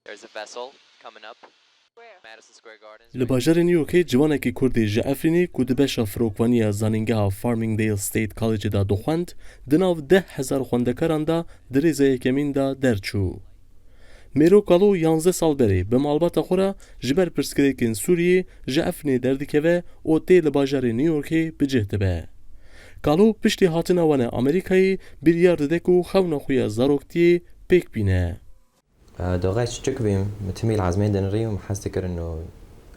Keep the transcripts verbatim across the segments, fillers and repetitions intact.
There's a vessel coming up. Madison Square Gardens. Li bajarê New Yorkê ciwanekî Kurdî ji Efrînê ku di beşa firokwaniya zanîngeha Farmingdale State College de dixwend, di nav deh hezar xwendekaran de di rêza yekemîn de derçû. Mêro Kalo yanzdeh sal berê bi malbata xwe re ji ber pirsgirêkên Sûriyê ji Efrînê derdikeve û tê li bajarê New Yorkê bi cih dibe. Kalo piştî hatina wane Amerîkayê biryar dide ku xewna xwe ya zaroktiyê pêk bîne. Doxê çiçik bîm, min timî li ezmên dinirî û min hez dikirin û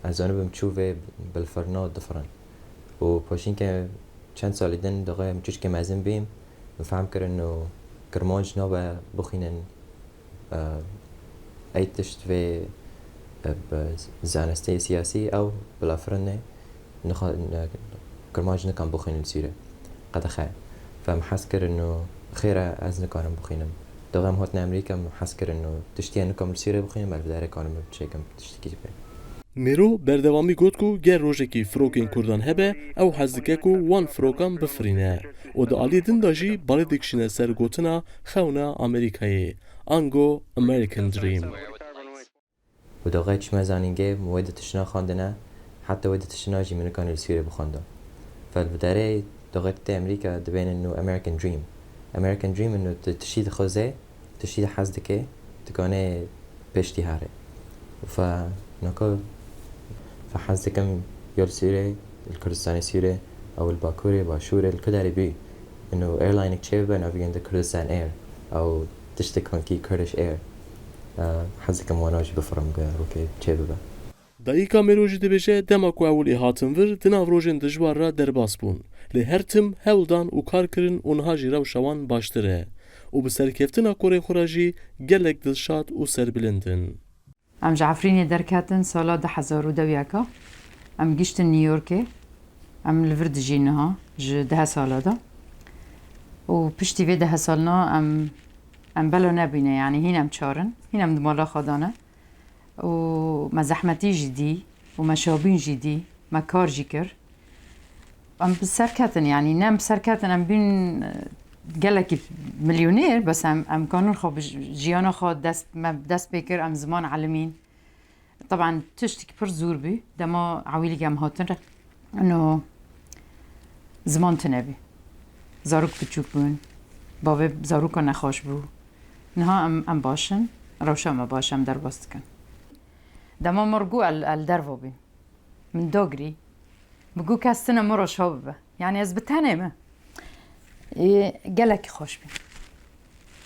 ez zanibim çû vê bilfirina difirin. Û paşînkê çend salî din doxê min çiçkê mezin bîm, min fehm kirin û kirmanc nabe bixwînin, e, ey tişt vê, e, bi zanistê siyasî ew bila firinê nixwe, ne, kirmanc nikan bixwînin Sûrê. Qedexe. Ve min hez kirin û xêr e ez nikarim bixwînim. Doxê min hatin Amerîka min hez kirin û tiştî ez nikarim li Sûrê bixwînim, ez li derê karim çêkim tiştekî jî pê. Mêro berdewamî got ku ger rojekî firokên Kurdan hebe, ew hez dike ku wan firokan bifirîne û di aliyê din de jî balê dikişîne ser gotina xewna Amerîkayê, ango American Dream. Û doxê çime zanîngê min wê di tiştna xwendine, heta wê di tiştna jî min nikanî li Sûrê bixwenda. Fel bi derê doxê tê Amerîka dibênin nû American Dream. American Dream nû tu tiştî dixwazê, tiştî de hez dike, dikanê pêştî here. Û fe naka fe hez dikim ya li Sûrê, li Kurdistanê Sûrê, ew li Bakurê, Başûrê, li ku derê bî. Ino airlinek çê bibe, navê gund de Kurdistan Air. Ew tiştek wekî Kurdish Air. E, hez dikim wana jî bifirim, ku rokê çê bibe. Dayika Mêro jî dibêje, dema ku ewil ê hatin vir, di nav rojên dijwar re derbas bûn. Lê her tim hewl dan û kar kirin û niha jî rewşa wan baştir e. Û bi serkeftina kurê xwe re jî gelek dilşad û serbilind in. Em ji Efrînê derketin sala du hezar û deh yeka. Em giştin New Yorkê. Em li vir dijîn niha ji deh sala de. Û piştî vê deh salna em, em bela nebîne, yanî hîn em çar in, hîn em di mala xwe de ne. Û me zehmetî jî dî û me şabîn jî dî, me kar jî kir. Em bi ser ketin, yanî ne em bi ser ketin, em bîn, e, gelekî milyonêr, bes em, em kanin xwe bi j-, jiyana xwe dest, me dest pê kir, em ziman elimîn. Teban tiştekî pir zor bû, dema ewilî em hatin re, ino ziman tune bû. Zarok biçûk bûn, bavê zaroka nexweş bû. Niha em, em baş in, rewşa me baş, em derbas dikin. Dema min got el, el derva bîn. Min dagirî. Min got kes tune min re şa bibe. Yanî ez bi tenê me. Ê, gelekî xweş bî.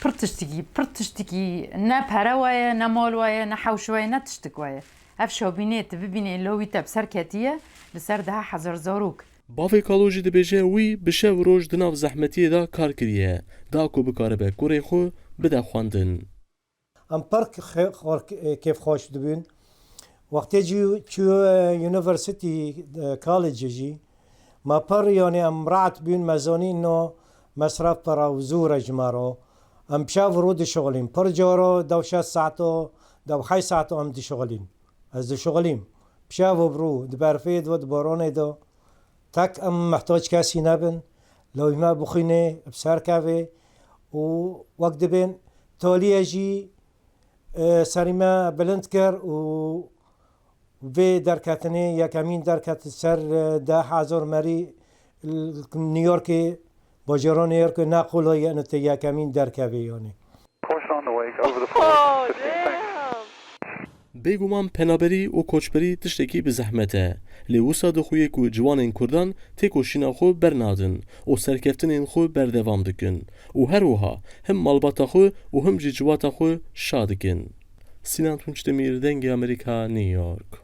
Pir tiştekî, pir tiştekî ne pere waye, ne mal waye, ne hewş waye, ne tiştik waye. Ev şabînê tu bibînî, lawî te bi ser ketiye, li ser deh hezar zarok. Bavê Kalo jî dibêje wî bi şev roj di nav zehmetiyê de kar kiriye, da ku bikaribe kurê xwe bide xwendin. Em pir xe-, xor-, kêfxweş dibûn. Wextê jî çû, e, university, e, college jî, me pir, yanî em rahat bûn, me zanîn no mesref pir e û zor e ji me re. Em bi şev rû dişixulîn. Pir cara dew şeş saeto, dew heşt saeto em dişixulîn. Ez dişixulîm. Bi şev û bi rû, di berfê de, di boranê de. Tek em mehtac kesî nebin, lawî me bixwînê, bi ser kevê û wek dibên taliyê jî, e, serî me bilind kir û vê derketinê yekemîn derket ser, e, deh hezar merî li New Yorkê, bajêra New Yorkê ne qula ye, ino tê yekemîn derkevê yanî. Push on the wake over the Oh, forward fifteen, thanks. Damn! Bêguman penaberî û koçberî tiştekî bi zehmet e. Lê wisa dixuye ku ciwanên Kurdan têkoşîna xwe bernadin û serkeftinên xwe berdewam dikin û her wiha him malbata xwe û him jî civata xwe şa dikin. Sinan Tunçdemîr, Dengê Amerîka, New York.